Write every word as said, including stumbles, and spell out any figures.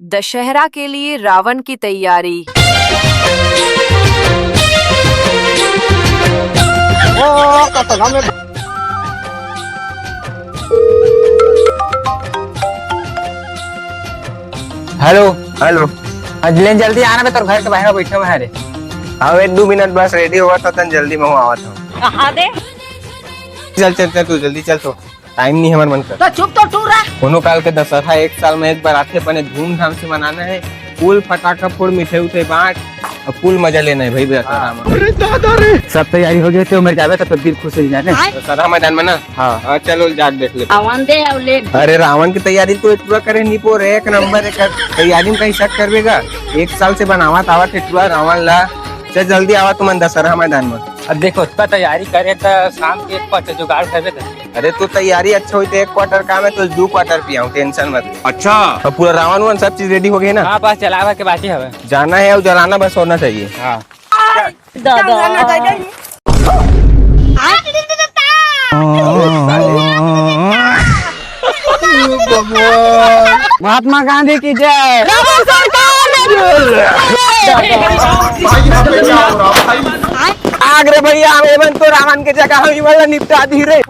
दशहरा के लिए रावण की तैयारी। हेलो। हेलो। अजले जल्दी आना बे, तोर घर के बाहर बैठे हुए हैं रे। अबे दू मिनट बस रेडी होवत हंव, तन जल्दी महूं आवत हंव। कहा दे। चल चल चल, तू जल्दी चल, तो टाइम नहीं हमर मन कर। तो चुप तो तू रह। कोनो काल के दशहरा एक साल में एक बार आथे, अपने धूमधाम से मनाना है। फूल फटाखा फोड़, मिठाई उठाई बांट, और फुल मजा लेना है भाई दशहरा में। सब तैयारी हो गई तो मेरे जावे तो दिल खुश हो जाने। दशहरा मैदान में ना? हाँ। हाँ, चलो जाके देख ले। आवन दे और ले। अरे रावण की तैयारी तो इतना करे नहीं पो रे, एक नंबर एक तैयारी में कहीं शक करबे का? एक साल से बनावत आवत हे टुरा रावण ला। चल जल्दी आवा तुमन दशहरा मैदान में। अब देखो, इतना तैयारी करे त शाम के एक पास जुगाड़ करबे त। अरे तू तैयारी अच्छा होई त एक क्वार्टर काम है, तो दू क्वार्टर पियाऊं, टेंशन मत ले। अच्छा। अब पूरा रावण वावण सब चीज रेडी हो गई ना? हाँ, बस चलावा के बाकी हवे। जाना है और जलाना बस होना चाहिए। हाँ। दादा। महात्मा गांधी की जय। आग रे भैया, हम एवन तो रावण के जगह हम वाला निपटा दी रे।